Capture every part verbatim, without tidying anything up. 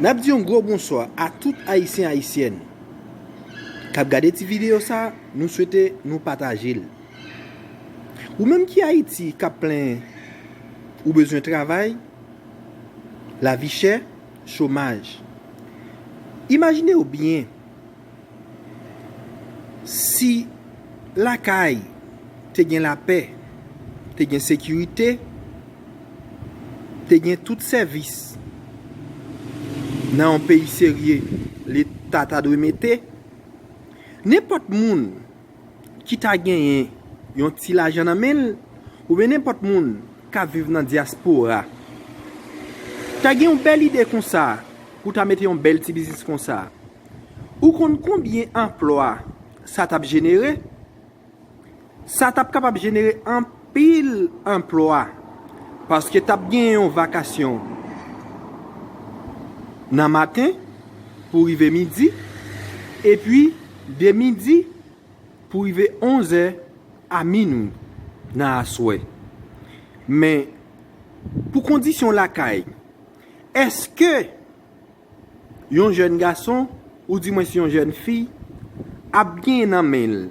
N ap di yon gwo bonswa a tout Ayisyen, Ayisyèn k ap gade ti videyo sa, nou swete nou pataje l. Ou menm ki Ayiti k ap plenyen ou bezwen travay, lavi chè, chomaj. Imajine w byen, si lakay te gen lapè, te gen sekirite, te gen tout sèvis nan yon peyi serye, Leta ta dwe mete, nenpòt moun ki ta genyen yon ti lajan nan men l, oubyen nenpòt moun k ap viv nan dyaspora, ta gen yon bèl ide konsa, pou ta mete yon bèl ti biznis konsa. Ou konn konbyen anplwa sa t ap jenere? Sa t ap kapab jenere anpil anplwa, paske t ap gen yon vakasyon nan maten pou rive midi, epi de midi pou rive onzè a minwi nan aswè. Men, pou kondisyon lakay, èske yon jèn gason, oudimwens yon jèn fi, ap gen nan men l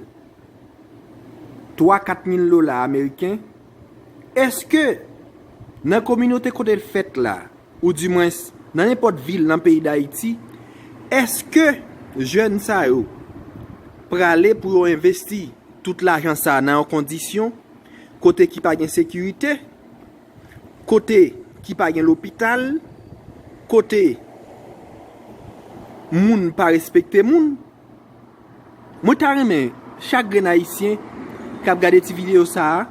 twa, kat mil dola ameriken? Èske nan kominote kote l fèt la, oudimwens nan nenpòt vil nan peyi Dayiti, èske jèn sa yo prale pou yo envesti tout lajan sa nan yon kondisyon kote ki pa gen sekirite, kote ki pa gen lopital, kote moun pa respekte moun? Mwen ta renmen chak grenn Ayisyen k ap gade ti videyo sa a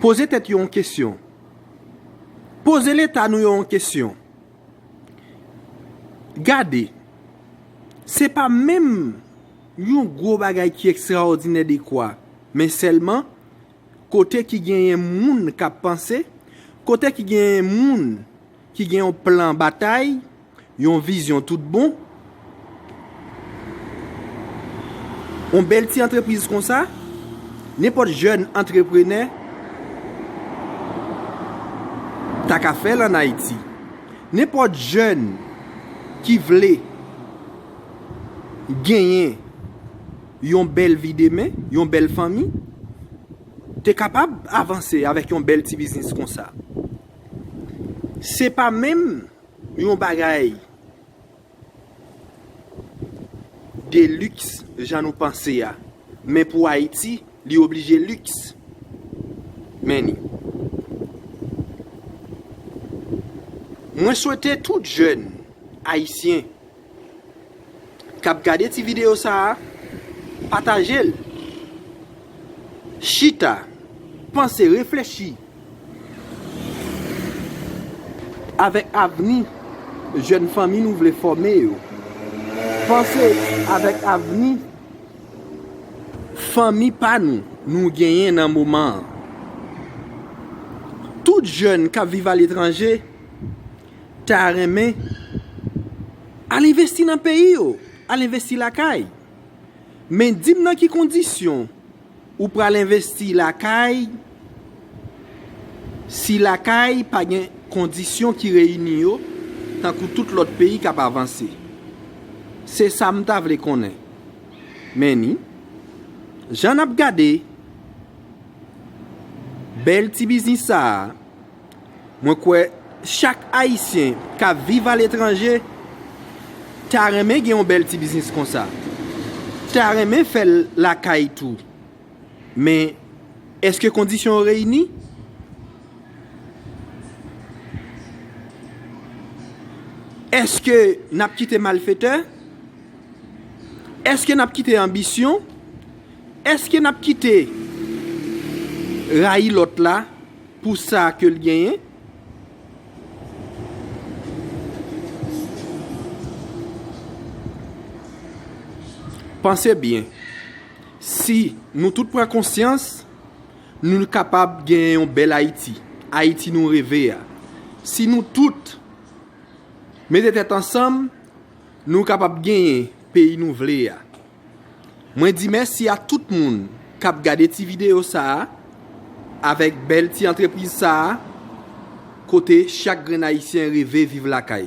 poze tèt yo yon kesyon. Poze Leta nou yo yon kesyon. Gade, se pa menm yon gwo bagay ki ekstraòdinè dekwa, men sèlman kote ki genyen moun k ap panse, kote ki genyen moun ki gen yon plan batay, yon vizyon tout bon. Yon bèl ti antrepriz konsa, nenpòt jèn antreprenè ta ka fè l ann Ayiti. Nenpòt jèn ki vle genyen yon bèl vi demen, yon bèl fanmi, te kapab avanse avèk yon bèl ti biznis konsa. Se pa menm yon bagay de liks jan nou panse a, men pou Ayiti, li oblije liks. Men ni. Mwen swete tout jèn ayisyen k ap gade ti videyo sa a, pataje l. Chita, panse, reflechi avèk avni jèn fanmi nou vle fòme yo. Panse avèk avni fanmi pa nou nou genyen nan moman an. Tout jèn k ap viv aletranje ta renmen al envesti nan peyi yo, al envesti lakay. Men di m nan ki kondisyon ou pral envesti lakay, si lakay pa gen kondisyon ki reyini yo, tankou tout lòt peyi k ap avanse. Se sa m ta vle konnen. Men ni, jan n ap gade bèl ti biznis sa a, mwen kwè chak Ayisyen k ap viv aletranje ta renmen gen yon bèl ti biznis konsa. Ta renmen fè l lakay tou. Men, èske kondisyon yo reyini? Èske n ap kite malfetè? Èske n ap kite anbisyon? Èske n ap kite rayi lòt la pou sa ke l genyen? Panse byen. Si nou tout pran konsyans, nou kapab genyen yon bèl Ayiti, Ayiti nou reve a. Si nou tout mete tèt ansanm, nou kapab genyen peyi nou vle a. Mwen di mèsi a tout moun k ap gade ti videyo sa a, avèk bèl ti antrepriz sa a, kote chak grenn ayisyen reve viv lakay.